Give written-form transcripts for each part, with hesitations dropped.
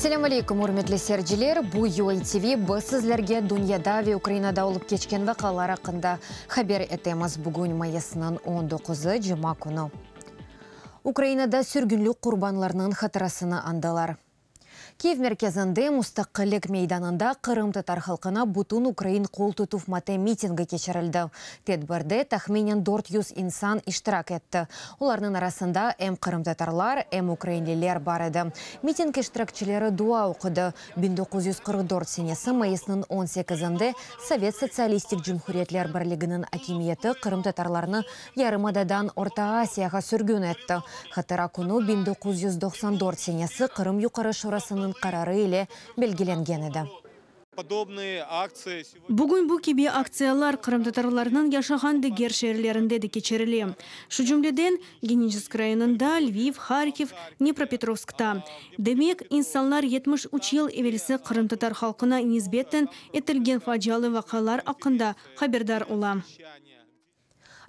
Selâm aleyküm, ürmetli seyirciler! Bu UATV, biz sizlerge dünyada ve Ukrainada olıp keçken vaqialar aqqında haber etemiz. Bugün mayısnıñ on doquzı, cuma künü. Ukrainada sürgünlik qurbanlarınıñ hatırasını añdılar. Kiyev merkezinde Mustaqillik meydanında qırımtatar halqına bütün ukrain qol tutuv matem mitingi keçirildi. Tedbirde tahminen 400 insan iştirak etti. Olarnıñ arasında em qırımtatarlar, em ukrainliler bar edi. Miting iştirakçileri dua oqudı. 1944 senesi mayısnıñ 18-inde Sovet Sotsialistik Cumhuriyetler Birliginiñ akimiyeti qırımtatarlarnı yarımadadan Orta Asiyağa sürgün etti. Hatıra künü 1994 senesi Qırım Yuqarı Şurasınıñ qararı ile belgilengen edi. Подобные акции Bugün bu kibi aktsiyalar qırımtatarlarnıñ yaşağan diger şeerlerinde de keçirile. Şu cümleden Geniçesk rayonında, Lviv, Harkiv, Dnepropetrovskta. Demek, insanlar 73 yıl evelsi qırımtatar halqına nisbeten etilgen facialı vaqialar aqqında haberdar ola.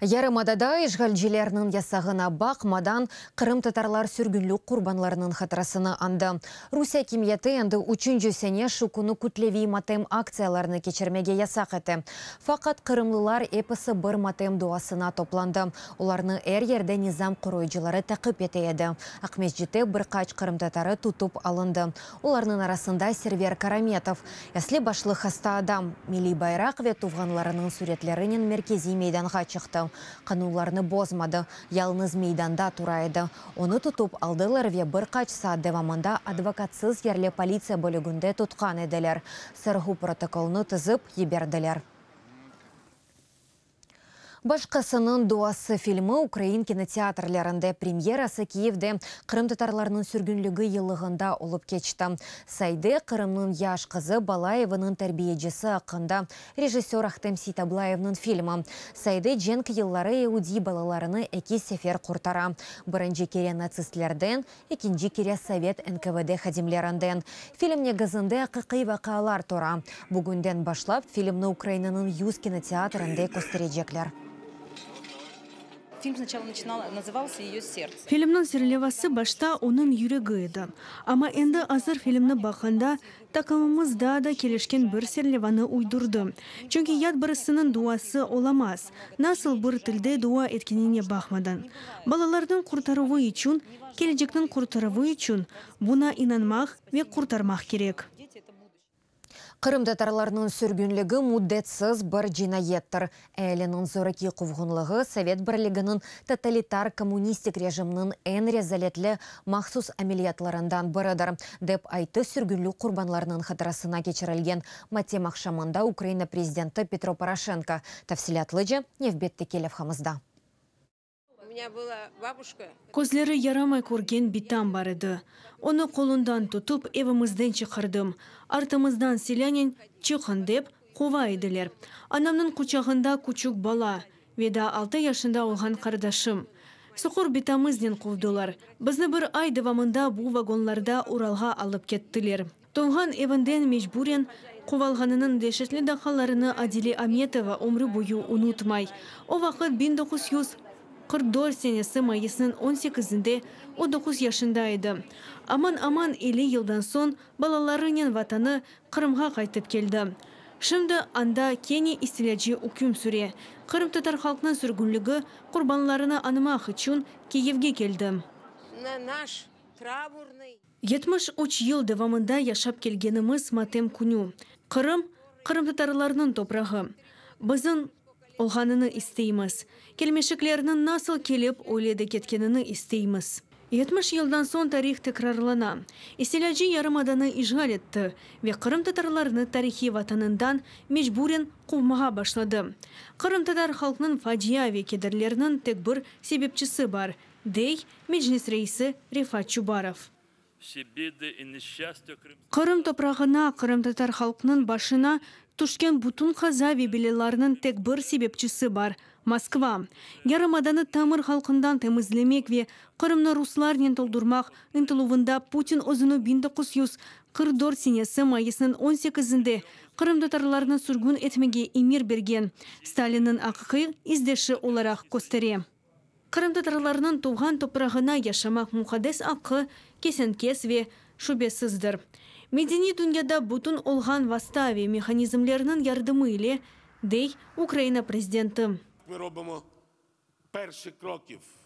Yarımadada işğalcilerniñ yasağına baqmadan, qırımtatarlar sürgünlik qurbanlarınıñ hatırasını añdı. Rusiye akimiyeti endi üçünci sene şu künü kütleviy matem aktsiyalarını keçirmege yasaq etti. Faqat qırımlılar episi bir matem duasına toplandı. Olarnı er yerde nizam qoruyıcıları taqip ete edi. Aqmescitte bir qaç qırımtatarı tutıp alındı. Olarnıñ arasında Server Karametov. Esli başlı hasta adam milliy bayraq ve tuvğanlarınıñ süretlerinen merkeziy meydanğa çıqtı. Qanunlarnı bozmadı, yalıñız meydanda tura edi. Onı tutıp aldılar ve bir qaç saat devamında advokatsız yerli politsiya bölüginde tutqan ediler. Sorğu protokolını tizip yiberdiler. Başqasınıñ duası filmi ukrain kinoteatrlerinde premyerası Kiyevde qırımtatarlarnıñ sürgünligi yıllığında olıp keçti. Sayde Qırımnıñ yaş qızı bala eviniñ terbiyecisi aqqında rejissör Ahtem Seytablayevniñ filmi. Sayde cenk yılları yeudiy balalarını eki sefer qurtara. Birinci kere natsistlerden, ekinci kere sovet NKVD hadimlerinden. Film negizinde aqiqiy vaqialar tura. Bugünden başlap filmni Ukrainanıñ 100 kinoteatrinde kösterecekler. Фильм сначала начинал, назывался «Ее сердце». Filmniñ serlevası başta Onıñ yüregi edi. Amma endi azır filmni baqqanda taqımımız daa da kelişken bir serlevanı uydurdı. Çünki yat birisiniñ duası olamaz, nasıl bir tilde dua etkenine baqmadan. Balalarnıñ qurtaruvı içün, kelecekniñ qurtaruvı içün buña inanmaq ve qurtarmaq kerek. Qırımtatarlarnıñ sürgünligi müddetsiz bir cinayettir. Ealiniñ zoraki quvğunlığı Sovet Birliginiñ totalitar kommunistik rejiminiñ eñ rezaletli mahsus ameliyatlarından biridir, dep ayttı sürgünlik qurbanlarınıñ hatırasına keçirilgen matem aqşamında Ukraina prezidenti Petro Poroşenko. Tafsilâtlıca nevbetteki levhamızda. У меня была бабушка. Közleri yaramay körgen bitam bar edi. Onı qolundan tutıp evimizden çıqardım. Artımızdan silânen çıqıñ dep quva ediler. Anamnıñ quçağında küçük bala ve daa 6 yaşında olğan qardaşım. Soqur bitamıznen quvdılar. Bizni bir ay devamında bu vagonlarda Uralğa alıp kettiler. Tuvğan evinden mecburen quvulğanınıñ deşetli daqqalarını Adile Ametova ömrü boyu unutmay. O vaqıt 1944 senesi mayısnıñ 18-inde o 9 yaşında edi. Aman-aman 50 yıldan soñ balalarınen vatanı Qırımğa qaytıp keldi. Şimdi anda kene istilâcı üküm süre. Qırımtatar halqınıñ sürgünligi qurbanlarını añmaq içün Kiyevge keldi. На наш траурный 73 yıl devamında yaşap kelgenimiz matem künü. Qırım, qırımtatarlarnıñ toprağı. Bizim olğanını isteymiz. Kelmeşeklerniñ nasıl kelip öyle de ketkenini isteymiz. 70 yıldan soñ tarih tekrarlana. İstilâcı yarımadanı işğal etti ve qırımtatarlarnı tarihiy vatanından mecburen quvmağa başladı. Qırımtatar halqınıñ facia ve kederleriniñ tek bir sebepçisi bar, dey Meclis reisi Refat Çubarov. Все беды и несчастья Крым. Qırım toprağına, qırımtatar halqınıñ başına tüşken bütün qaza ve belâlarnıñ tek bir sebepçisi bar – Moskva. Yarımadanı tamır halqından temizlemek ve Qırımnı ruslarnen toldurmaq ıntıluvında Putin özüni 1944 senesi mayısnıñ 18-inde qırımtatarlarnı sürgün etmege emir bergen Stalinniñ aqiqiy izdeşi olaraq köstere. Qırımtatarlarnıñ tuvğan toprağına yaşamaq muqaddes aqqı kesen-kes ve şübesizdir. Medeniy dünyada bütün olğan vasta ve mehanizmlerniñ yardımı ile, dey Ukraina prezidenti.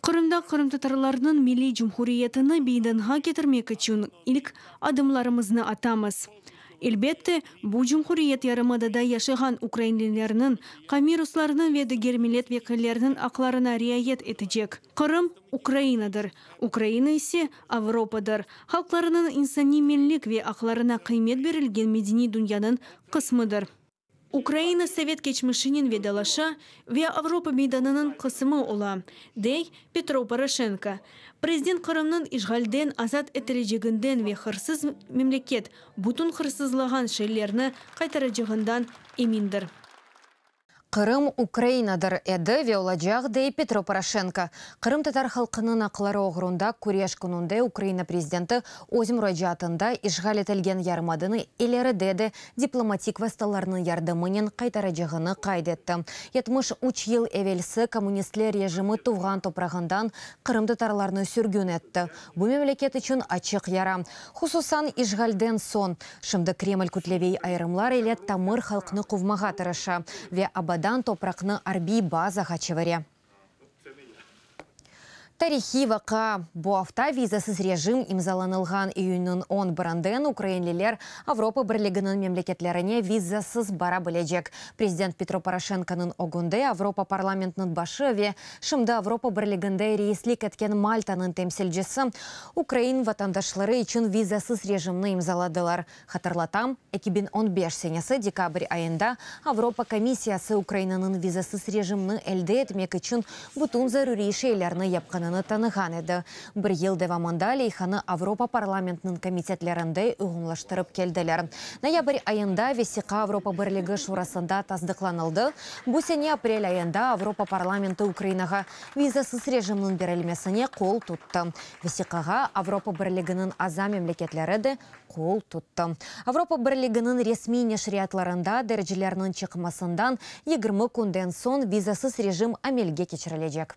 Qırımda qırımtatarlarnıñ milliy cumhuriyetini meydanğa ketirmek içün ilk adımlarımıznı atamız. Elbette, bu cumhuriyet yarımadada yaşağan ukrainlilerniñ, qavmiy ruslarnıñ ve diger millet vekilleriniñ aqlarına riayet etecek. Qırım, Ukrainadır, Ukraina ise, Avropadır, halqlarınıñ insaniy menlik ve aqlarına qıymet berilgen medeniy dünyanıñ qısmıdır. Ukraina sovet keçmişinen vedalaşa ve Avropa meydanınıñ qısımı ola, dey Petro Poroşenko. Prezident Qırımnıñ işğalden azat etileceginden ve hırsız memleket bütün hırsızlağan şeylerni qaytaracağından emindir. Qırım Ukrainadır edi ve olacaq, dey Petro Poroşenko. Qırımtatar halqınıñ aqları oğrunda küreş kününde Ukraina prezidenti öz muracaatında işğal etilgen yarımadanı ileride de diplomatik vastalarnıñ yardımınen qaytaracağını qayd etti. 73 yıl evelsi kommunistler rejimi tuvğan toprağından qırımtatarlarnı sürgün etti. Bu memleket içün açıq yara. Hususan işğalden soñ. Şimdi Kreml kütleviy ayırımlar ile tamır halqnı quvmağa tırışa ve abadan topraqnı arbiy bazağa çevire. Tarihiy vaqia, bu afta vizasız rejim imzalanılğan iyünniñ on birinden ukrainliler Avropa Birliginiñ memleketlerine vizasız bara bilecek. Prezident Petro Poroşenkonıñ ögünde Avropa Parlamentiniñ başı ve şimdi Avropa Birliginde reislik etken Maltanıñ temsilcisi ukrain vatandaşları içün vizasız rejimni imzaladılar. Hatırlatam, 2015 senesi dekabr ayında Avropa komissiyası Ukrainanıñ vizasız rejimni elde etmek içün bütün zaruriy şeylerni yapqanını tanığan edi. Bir yıl devamında leyhanı Avropa parlamentiniñ komitetlerinde uyğunlaştırıp keldiler. Noyabr ayında vesiqa Avropa Birligi Şurasında tasdıqlanıldı. Bu sene aprel ayında Avropa parlamenti Ukrainağa vizasız rejimniñ berilmesine qol tuttı. Vesiqağa Avropa Birliginiñ aza memleketleri de qol tuttı. Avropa Birliginiñ resmiy neşriyatlarında dercilerniñ çıqmasından 20 künden soñ vizasız rejim amelge keçirilecek.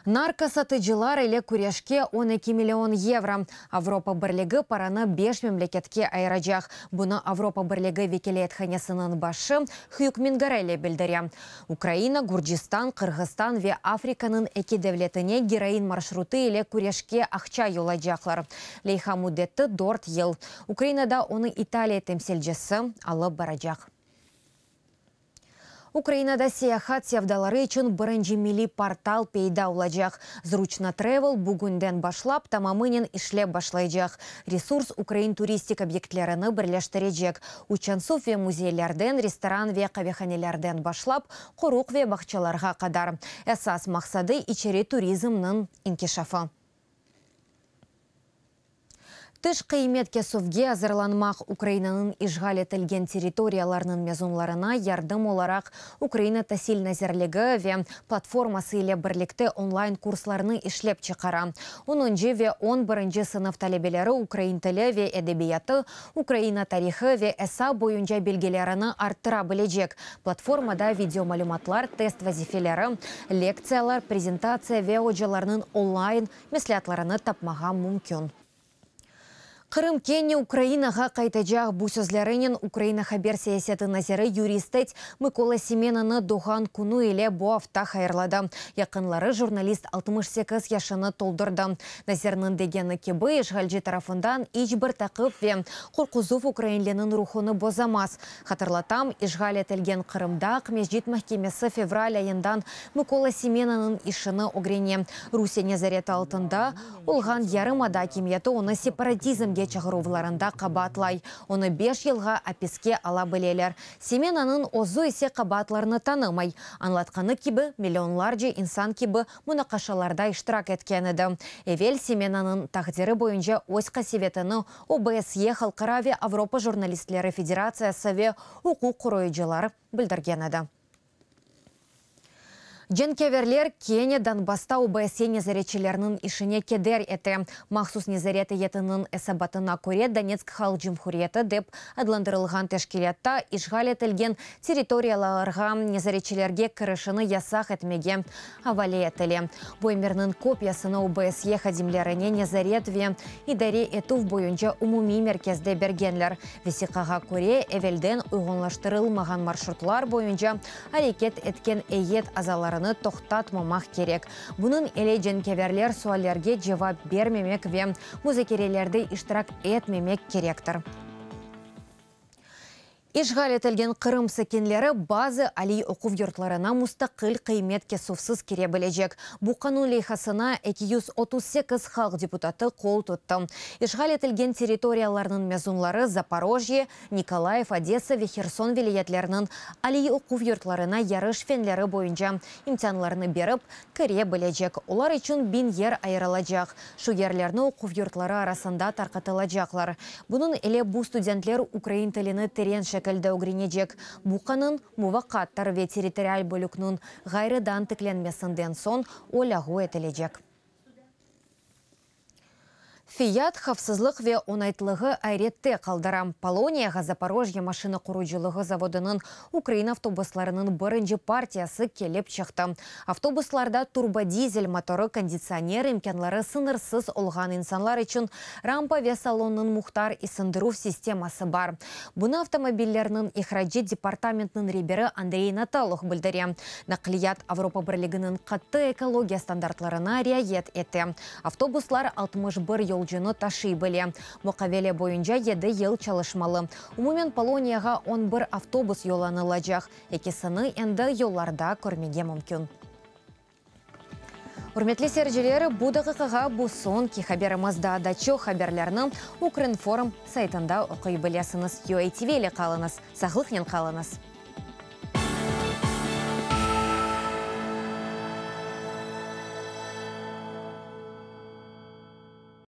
Narkosatıcılar ile küreşke 12 million yevro. Avropa Birligi paranı beş memleketke ayıracaq. Bunı Avropa Birligi vekâlethanesiniñ başı Hüg Mingarelli bildire. Ukraina, Gürcistan, Qırğızstan ve Afrikanıñ eki devletine geroin marşrutı ile küreşke aqça yollaycaqlar. Leyha müddeti dört yıl. Ukrainada onı İtaliya temsilcisi alıp baracaq. Ukrainada seyahat sevdaları içün birinci milliy portal peyda olacaq. Zruçno Travel bugünden başlap tamamınen işlep başlaycaq. Resurs ukrain turistik obyektlerini birleştirecek, uçansuv ve müzeylerden, restoran ve qavehanelerden başlap, qoruq ve bağçalarğa qadar. Esas maqsadı, içeri turizmniñ inkişafı. Tış qıymet kesüvge azırlanmaq, Ukrainanıñ işğal etilgen territoriyalarınıñ mezunlarına yardım olaraq Ukraina Tasil nazirligi ve platforması ile birlikte onlayn kurslarnı işlep çıqara. Onuncı ve on birinci sınıf talebeleri ukrain tili ve edebiyatı, Ukraina tarihı ve esap boyunca bilgilerini arttıra bilecek. Platformada video malümatlar, test vazifeleri, lektsiyalar, prezentatsiya ve ocalarnıñ onlayn mesleatlarını tapmağa mümkün. Qırım kene Ukrainağa qaytacaq, bu sözlerinen Ukraina haber siyaseti naziri Yuriy Stets Mıkola Semenanı doğğan künü ile bu afta hayırladı. Yaqınları jurnalist 68 yaşını toldurdı. Nazirniñ degeni kibi, işğalci tarafından iç bir taqip ve qorquzuv ukrainliniñ ruhunı bozamaz. Hatırlatam, işğal etilgen Qırımda Aqmescit mahkemesi fevral ayından Mıkola Semenanıñ işini ögrene. Rusiye nezareti altında olğan yarımada akimiyeti onı separatizmge çağıruvlarında qabaatlay. Onı beş yılğa apiske ala bileler. Semenanıñ özü ise qabaatlarnı tanımay. Añlatqanı kibi, millionlarca insan kibi munaqaşalarda iştirak etken edi. Evel Semenanıñ taqdiri boyunca öz qasevetini OBSYE Halqara ve Avropa jurnalistleri federatsiyası ve uquq qoruyıcılar bildirgen edi. Cenkâverler kene Donbassta OBSE nezaretçileriniñ işine keder ete. Mahsus nezaret eyyetiniñ esabatına köre, Donetsk Halq Cumhuriyeti dep adlandırılğan teşkilâtta işğal etilgen territoriyalarğa nezaretçilerge kirişini yasaq etmege avale etile. Bu emirniñ kopiyasını OBSE hadimlerine nezaret ve idare etüv boyunca umumiy merkezde bergenler. Vesiqağa köre, evelden uyğunlaştırılmağan marşrutlar boyunca areket etken eyyet azalarını toqtatmamaq kerek. Bunıñ ile cenkâverler suallerge cevap bermemek ve muzakerelerde iştirak etmemek kerektir. İşğal etilgen Qırım sakinleri bazı aliy oquv yurtlarına mustaqil qıymet kesüvsiz kire bilecek. Bu qanun leyhasına 238 halq deputatı qol tuttı. İşğal etilgen territoriyalarnıñ mezunları Zaporojye, Nikolayev, Odesa ve Herson vilâyetleriniñ aliy oquv yurtlarına yarış fenleri boyunca imtianlarnı berip, kire bilecek. Olar içün biñ yer ayırılacaq. Şu yerlerni oquv yurtları arasında tarqatılacaqlar. Bunıñ ile bu studentler ukrain tilini teren şekilde ögrenecek. Bu qanun muvaqqattır ve territorial bölükniñ ğayrıdan tiklenmesinden soñ o lâğu etilecek. Fiyat, havfsızlıq ve oñaytlığı ayrette qaldıra. Poloniyağa Zaporojye maşina qurucılığı zavodınıñ ukrain avtobuslarınıñ birinci partiyası kelip çıqtı. Avtobuslarda turbodizel motorı, konditsioner, imkânları sıñırsız olğan insanlar içün rampa ve salonnıñ muhtar isındıruv sisteması bar. Bunı avtomobillerniñ ihracı departamentiniñ reberi Andrey Nataluh bildire. Naqliyat Avropa Birliginiñ qattı ekologiya standartlarına riayet ete. Avtobuslar 61 yolcunı taşıy bile. Muqavele boyunca yedi yıl çalışmalı. Umumen Poloniyağa on bir avtobus yollanılacaq, ekisini endi yollarda körmege mümkün. Ürmetli seyirciler, bu daqiqağa bu soñki haberimiz. Daa da çoq haberlerni Ukrinform saytında oquy bilesiñiz. UATV ile qalıñız, sağlıqnen qalıñız.